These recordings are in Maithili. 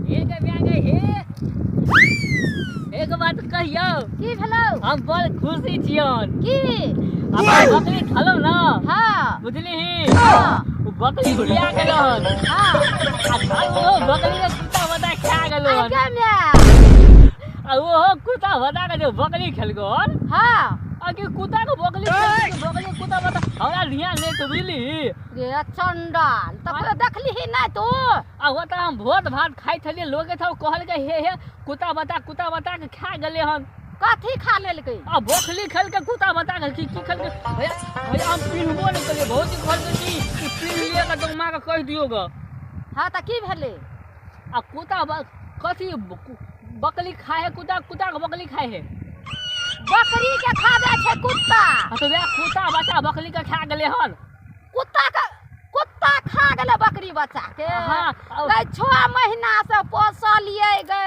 हे गे माय गे हे, एक बात कहियौ। की भेलौ? हम बड़ खुशी छियन। की? अपन बकरी छलौ ना। हाँ। बुझलिही? हाँ। ओ बकरी बिया गेलो हन। हाँ। आ ओहो बकरी के कुत्ता बता खा गेलो हन। आइ गे माय। आ ओहो कुत्ता बता के जे बकरी खेलको हन। हाँ। आ कि कुत्ता के बकरी खेलको, बकरी के कुत्ता बता हमरा ध्यान नहीं तो बुझली। रे चंडाल, त कहियो देखलिही नहि तू? आ ओ त हम भोज भात खाइ छलियै, लोके सब कहलकै हे हे कुत्ता बता कुत्ता बता के खा गेलै हन। कथी खा लेलकै? आ बकली खेलकै कुत्ता बता के की की खेलकै? भैया भैया हम पिन्हबो नहि केलियै, भौजी कहलकै कि पिन्ह लिअ के तऽ माँ के कहि दियौ ग। हाँ त की भेलै? आ कुत्ता कथी बकली खाए है कुत्ता, कुत्ता के बकली खाए है। बकरी के खा जाइ छै कुत्ता। हाँ तो वएह कुत्ता बच्चा बकली के खा गेलै हन। कुत्ता के कुत्ता खा गेलै बकरी बच्चा के। हाँ, गै 6 महीना से पोसलियै गै,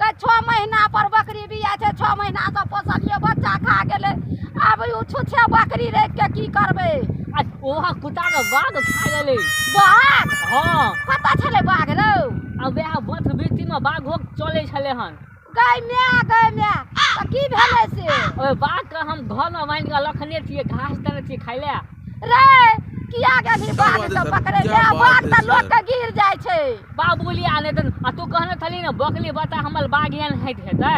गै 6 महीना पर बकरी बिया छै, 6 महीना से पोसलियै बच्चा खा गेलै। आब ओ छुछे बकरी राखि के की करबै? आ ओहा कुत्ता के बाघ खा गेलै। बाघ? हाँ। कतऽ छलै बाघ रौ? आ वएह बथ वृत्ति में बाघो चलै छलै हन। गै माय गै माय, तऽ की भेलै से? ओहि बाघ के हम घर में बान्हि कऽ रखने छियै, घास देने छियै खाय लए। रे किया गेलही बाघ के पकड़ै लए? बाघ तऽ लोक के गिर जाइ छै। बाबुली आ नहि तऽ आ तू कहने छलही ने बकली बच्चा हमर बाघ एहन होइत हेतै।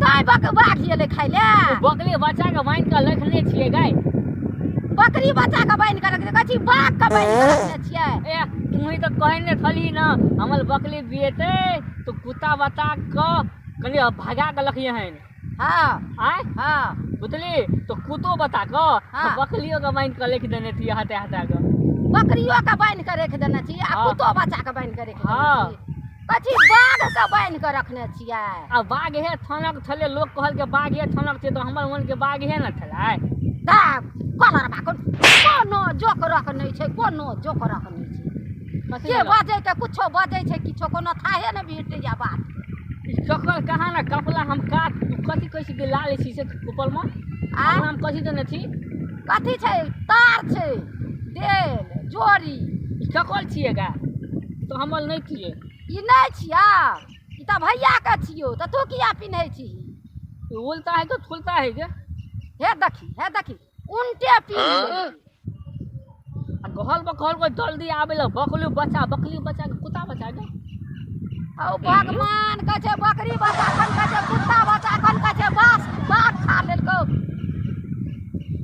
तैं बाघ एलै खाय लए। बकली बच्चा के बान्हि कऽ रखने छियै गै। बकरी बच्चा के बान्हि कऽ रखने, कहै छी बाघ के बान्हि कऽ रखने छियै। ए तू तऽ कहने छलही ने हमर बकली बिएतै तऽ कुत्ता बच्चा के कनि भगा कऽ रखिहन। हाँ। आँय? हाँ। बुझली? तऽ कुत्तो बच्चा के हाँ। बकलियो के बान्हि कऽ राखि देने छियै हटा हटा कऽ। बकरियो के बान्हि कऽ राखि देने छियै आ हाँ। कुत्तो बच्चा के बान्हि कऽ राखि देने हाँ। छियै। कहै छी बाघ के बान्हि कऽ रखने छियै। आ बाघ हे थानक छलै, लोक कहलकै बाघ हे थानक छै, तऽ हमर मनके बाघ हे ने छलै। तऽ कलरबा कोनो जोकरक नहि छै, कोनो जोकरक नहि छै। कथी के भेलौ? बजै के कुछो बजै छै, किछो कोनो थाहे नहि भेटैया बात। ई चक्कर कहाँ ने कपड़ा हम काट, तू कथी कहै छी कि लाल छी से ऊपर में? आँय? कपड़ा हम कथी देने छी? कथी छै? तार छै, तेल, जोड़ी। ई ककर छियै गा? तऽ हमर नहि छियै। ई नहि छियौ, ई तऽ भैया के छियौ, तऽ तू किया पिन्है छीही? ई उल्टा है तऽ थुलता है गे। हे देखी, हे देखी, उल्टे पिन्ह। आ घर पर कहलकै जल्दी आबै लए, बकली बच्चा, बकली बच्चा के कुत्ता बच्चा के। औ भगवान कहै छै बकरी बच्चा खन कहै छै कुत्ता बच्चा खन कहै छै बास बाघ खा लेलकौ।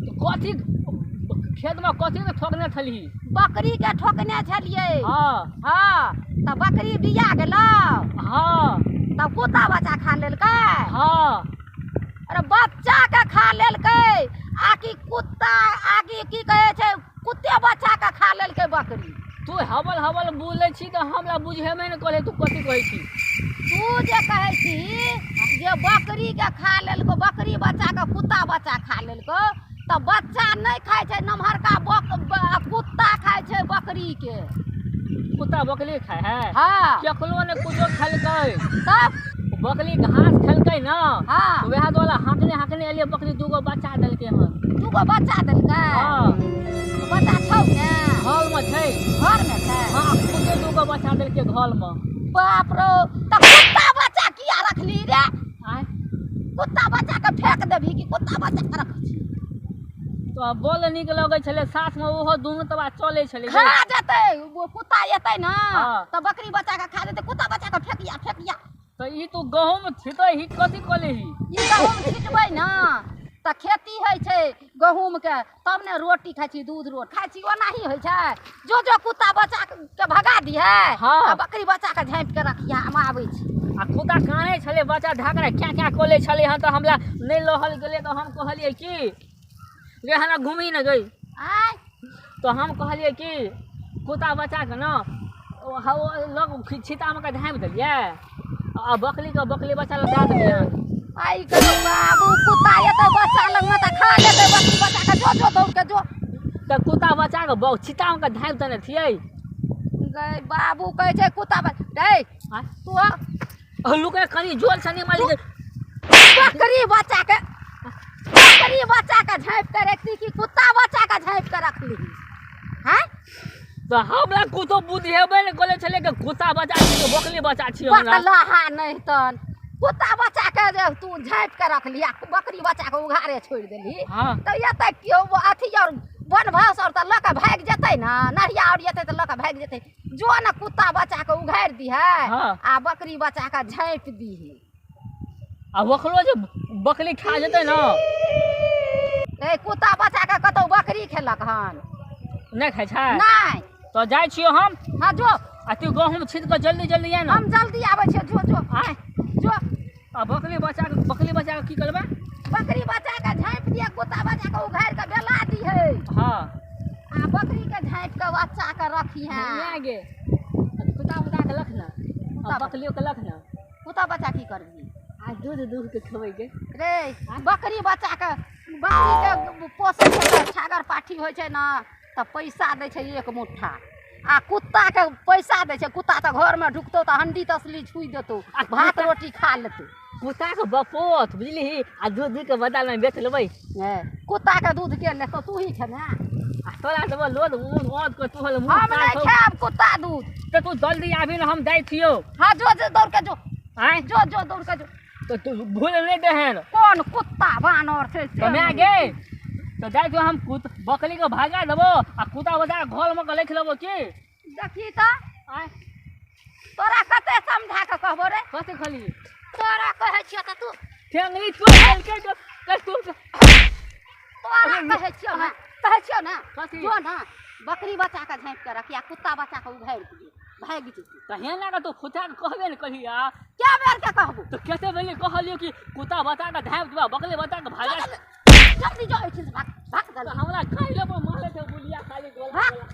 तऽ कथी खेत में कथी के ठोकने छलही? बकरी के ठोकने छलियै। हाँ। हाँ, तऽ बकरी बिया गेलौ। हाँ। तब कुत्ता बच्चा खा लेलकै। हाँ। अरे बच्चा के खा लेलकै आ कि कुत्ता आ कि की कहै छै कुत्ते बच्चा के खा लेलकै बकरी। तू हबल हबल बोलै छी तऽ हमरा बुझेबे नहि करै तू कथी कहै छी। तू जे कहै छी जे बकरी के खा लेलको, बकरी बच्चा के कुत्ता बच्चा खा लेलको, तऽ बच्चा नहि खाइ छै नमहरका कुत्ता खाइ छै बकरी के। कुत्ता बकरी खाइ है? हाँ। केकरो ने कुछो खेलकै। तब? बकरी घास खेलकै ना। हाँ। वएह द्वारा हाँकने हाँकने एलियै बकरी दूगो बच्चा देलकै हन। दूगो बच्चा देलकै? हाँ। बच्चा छौ ने? घर में छै। घर में छै? हाँ, खुदे दूगो बच्चा देलकै घर में। बाप रो, तऽ कुत्ता बच्चा किया रखली रे? आँय? कुत्ता बच्चा के फेंक देबही कि कुत्ता बच्चा के रखै छी? तऽ बोल नीक लगै छलै, साथ में ओहो दुनू तबा चलै छलै। खा जेतै, ओ कुत्ता एतै ने, हाँ। तऽ बकरी बच्चा के खा जेतै, कुत्ता बच्चा के फेकिया फेकिया। तऽ ई तू गहूँम छिटै ही कथी कऽ लेही? ई गहूँम छिटबै ने तऽ खेती होइ छै गहूँम के, तब ने रोटी खाइ छी, दूध रोटी खाइ छी, ओनाही होइ छै। जो जो कुत्ता बच्चा के भगा दिहे, हाँ। आ बकरी बच्चा के झाँपि के रखिहे, हम आबै छी। आ कुत्ता कानै छलै, बच्चा ढाकरा क्या क्या कऽ लै छलै हन, तऽ हमरा नहि लहल गेलै, तऽ हम कहलियै कि गे हमरा घुमी ने गई। आँय? तऽ हम कहलियै कि कुत्ता बच्चा के ने लग छितामे के झाँपि देलियै आ बकरी के बकरी बच्चा लग दए देलियै। आइ कहियो बाबू कुत्ता एतै बच्चा लगमे तऽ खा लेतै बकरी बच्चा के, जो जो दौड़ के जो। तऽ कुत्ता बच्चा के छितामे के झाँपि देने छियै। गै बाबू कहै छै कुत्ता बच्चा रे, आँय? तू आ लुकै कनि जोर से नहि मारि। बकरी बच्चा के, बकरी बच्चा के झाँपि के रखती कि कुत्ता बच्चा के झाँपि के रखली? हैं? तऽ हमरा कुछो बुझेबे नहि करै छलै कि कुत्ता बच्चा छी कि बकरी बच्चा छी हमरा। बकलाहा नहि तन कुत्ता बच्चा के जे तू झाँपि के रखली आ बकरी बच्चा के उघारे छोड़ि देलही। हाँ। तऽ एतऽ केओ अथी और बनभास और तऽ लऽ के भागि जेतै ने, नढ़िया और एतै तऽ लऽ के भागि जेतै। जो ने कुत्ता बच्चा के उघारि दिहे। हाँ। आ बकरी बच्चा के झाँपि दिहे। आ बकरो जे बकरी खा जेतै ने। ए कुत्ता बच्चा के कतौ बकरी खेलक हन? नहि खाइ छै? नहि। तऽ जाइ छियौ हम। हाँ जो। आ तू गहूँम छीट कऽ जल्दी जल्दी आ ने। हम जल्दी आबै छियौ, जो जो। आय। जो। आ बकरी बच्चा के, बकरी बच्चा के की करबै? बकरी बच्चा के झाँपि दिहे, कुत्ता बच्चा के उघारि के बेला दिहे। हाँ। आ बकरी के झाँपि के बच्चा के रखिहे। नहि गे, कुत्ता उता के लख ने, आ बकरियो के लख ने। कुत्ता बच्चा की करबही? आ दूध दूध के खेबै गे। रे बकरी बच्चा के, बकरी के पोसै छै तऽ छागर पाठी होइ छै ने तऽ पैसा दै छै एक मुट्ठा, आ कुत्ता के पैसा दै छै। कुत्ता तऽ घरमे ढुकतौ तऽ हण्डी तसली छुइ देतौ, आ भात कुत्ता- रोटी खा लेतौ। कुत्ता के बपोत बुझलिही, आ दूध दूध के बदलामे बेच लेबै। ए, कुत्ता के दूध के लेतौ? तू ही खेमे। आ तोरा देबो लोद मुँह औत के तू मुँह हम नहि खायब कुत्ता दूध। तऽ तू जल्दी आबी ने, हम जाइ छियौ। हाँ जो जो दौड़ के जो। आँय? जो जो दौड़ के जो। तऽ तू भूल नहि देहन। कोन कुत्ता बानर छै से? तऽ माय गे, तऽ जाइ छियौ हम, कुत बकरी के भगा देबो आ कुत्ता बच्चा के घरमे के राखि लेबो की? देखी तऽ। आँय? तोरा कते समझा के कहबो रे? कथी कहली? तोरा कहै छियौ तऽ तू ठेंगनी तोड़ि देलकै तऽ तू तोरा कहै छियौ ने, कहै छियौ ने। कथी? जो ने बकरी बच्चा के झाँपि के रखी आ कुत्ता बच्चा के उघारि दियै, भागि जेतै। तऽ हेना के तू खुचा के कहबे ने कही आ। कए बेर के कहबो? तऽ कते बेर कहलियौ कि कुत्ता बच्चा के झाँपि देबो, बकरी बच्चा के भगा। जल्दी जो एहिठाम से भाग, भाग जल्दी। तऽ हमरा खाइ ले पर मारै छै बुलिया खाली गोला भाग। गोला।